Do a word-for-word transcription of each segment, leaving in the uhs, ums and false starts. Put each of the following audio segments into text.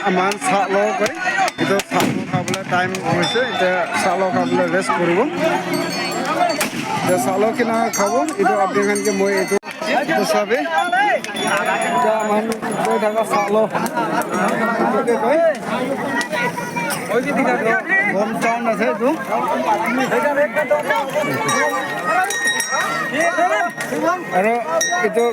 Aman salo koi, itu salo khabole time hoise, itu salo khabole rest koribo. Itu salo kina khabo, itu apni khan ke moi itu, itu sabe. Itu aman koi thaka salo. Itu ke koi. Hometown ase itu. Aru itu,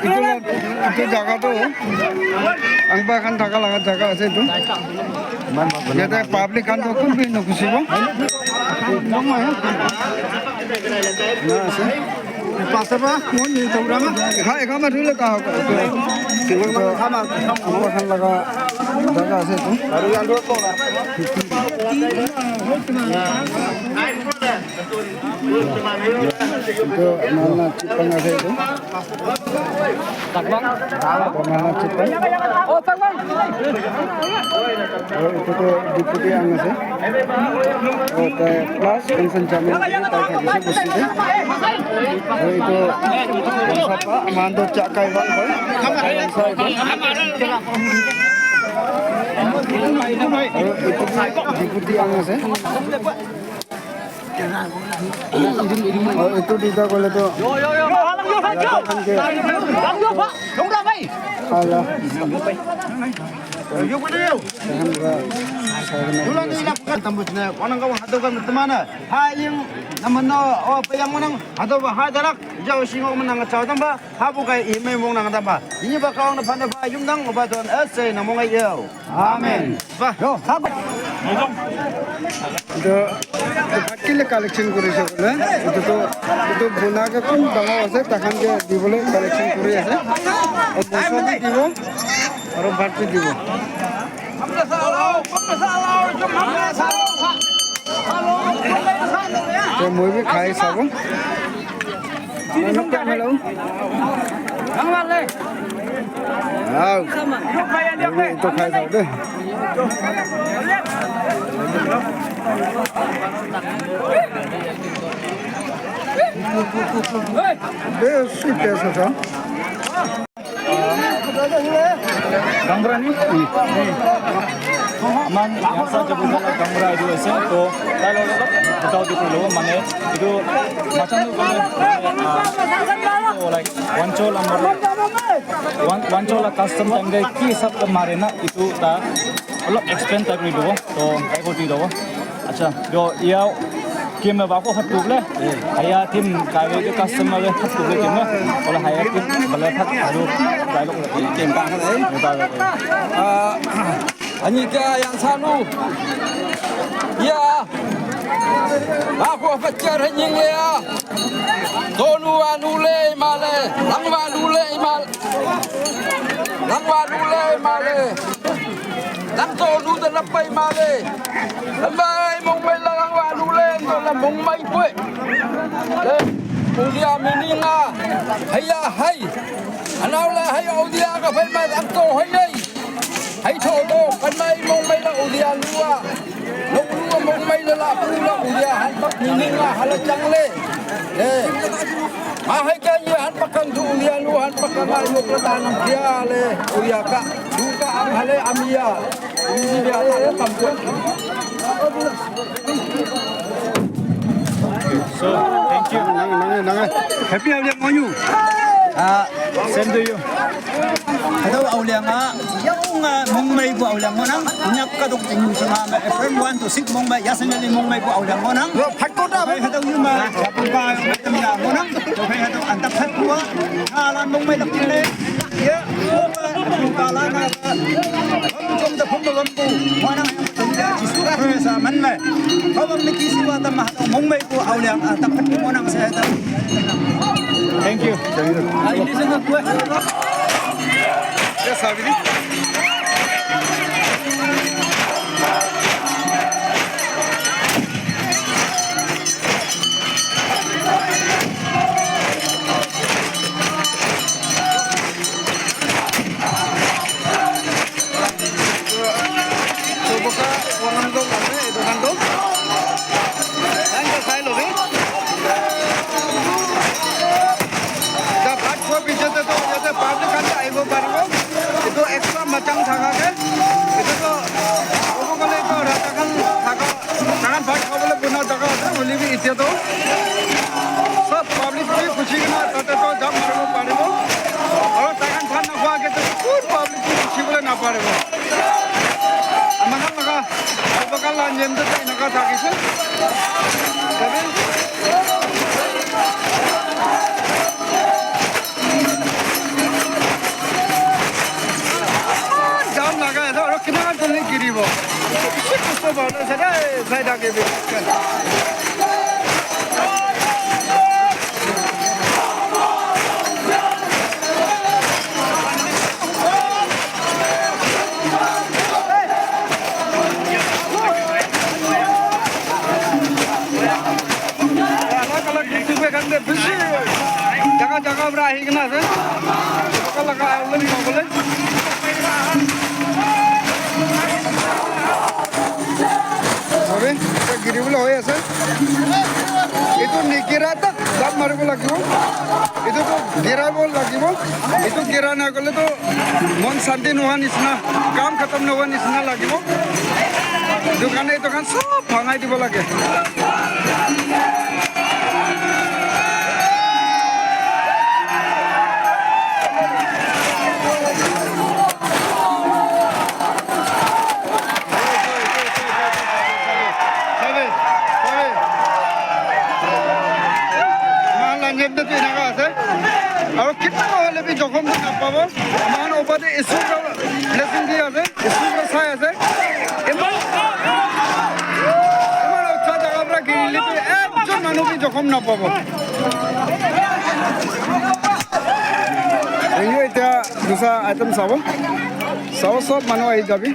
itu la, itu jaga tu angba khan thaka laga jaga ase itu. Yate public khan tu kun bi nukhusibo. Na ase. Pastor ba, mon ni tong rama. Ekha, ekha ma thule ta ho. Angba khan laga jaga ase itu. Itu nana chipang ase itu. Nana chipang. Aru itu tu deputy ang ase. Aru tai plus pension jamin tai thakise bosti te. Aru itu sapa aman to chakai bang koi. Aru itu deputy ang ase. Aru itu duita koile to. Ala. Hai, yang nama no, oh, apa yang menang? Atau bahaya dak, jauh sih mau menang, jauh tambah. Habu kai ime mong nang damba. Ini ba kaong na phanda ba yum dang ba don ese na mong ai yo. Amen. Ba. Yo, sab. Itu, itu bhat ke liye collection kuri ase bole. Itu to, itu buna ke kun dangor ase, takhan ke dibole collection kuri ase. Aru moso bhi dibo, aru bhat bhi dibo. Te moi bi khai sabo. Hello. Wow. Moi bi etu khai sabo de. Best sweet taste ase. Gangra ni? Aman yang sa jabu jala gangra itu ase, to tai lo butau di lo mane itu macam tu kami, ah, like wancho lambar, wan-, wancho la custom time de ki sab ka mare na itu ta olop explain ta kuri do, to kai ko ti do. Acha, yo, iya, kim ba ko hatu le. Aya tim ka we custom ma we hatu le kim. Ola haya tim bala hat aru dialogue le kim ka. Ah, ani ka yang sanu. Ya. Aku pacar nying ya. Tonu anu le male, langwa nu le mal. Langwa nu le male. Nang to nu da na pai ma le. Mai mong mai la lang wa nu le, to la mong mai pue. Le, u dia mi ni nga. Hai ya hai. Anau la hai u dia ka pai ma nang to hai hai. Hai to to, kan mai mong mai la u dia nu wa. Lo nu wa mong mai la la u la u dia han tak mi ni nga hala chang le. Eh. A hai ka ye han pakang du u dia nu han pakang ai mok la ta nang kia le u dia ka. Duka ang hale amia. Ini dia tak kam kuat. So, thank you. Nang, nang, nang. Happy Auliang Moyu. Ah, same to you. Hello, Auliang ah. Yaunga mongmai bu Auliang monang. Nyak ka dok ting sima ma Ephraim one to six mongmai yasanyali mongmai bu Auliang monang. Lo phat ko da. Bai hadaw yuma. Ba, ba, ba, monang. Bai hadaw antak phat kuwa. Halan mongmai lak tile. Ya, kalan na. Bam jom da phum bam bu. Wana Jisu Khrista man le. Kawam ni kisi wa tam ha mong mai ko Auliang a tak phat mo nang se ta. Thank you. Ai ni se na ko. Yes, Sabini. So, boka, one hundred ase, etu khan toh. Thank you, sai lobi. Etu bhat khua piche te toh, yate public khan bi ahibo paribo. Etu extra machang thaka ke, Etia toh sob public bi khushi kena tate toh jump maribo paribo. Aru taikhan bhat nakhwa age toh kun public bi khushi bole naparibo. Ama khan laga, ama khan la niyam toh eneka thakise. Sabi? Jam lagai ase, aru kiman jaldi giribo. Bishi kosto paise de, sai thake bi. Alag alag district khan te bishi jaga jaga para ahi kena ase. Laga laga island pabole. Abe, eta giri bole hoi ase. Etu nigira tak jump maribo lagibo. Etu toh girabo lagibo. Etu gira na gole toh mon shanti nohoa nisina, kam khatam nohoa nisina lagibo. Etu karne etu khan sob bhangai dibo lage. Sabe, sabe. Moikhan la niyam te tu eneka ase. Aru kitna hoile bi jokhom tu napabo. Moikhan opor te Isu pra blessing di ase. Isu pra sai ase. Iman, iman ucha jaga pra girile bi ekjon manu bi jokhom napabo. Etu etia dusa item sabo. Sabo sob manu ahi jabi.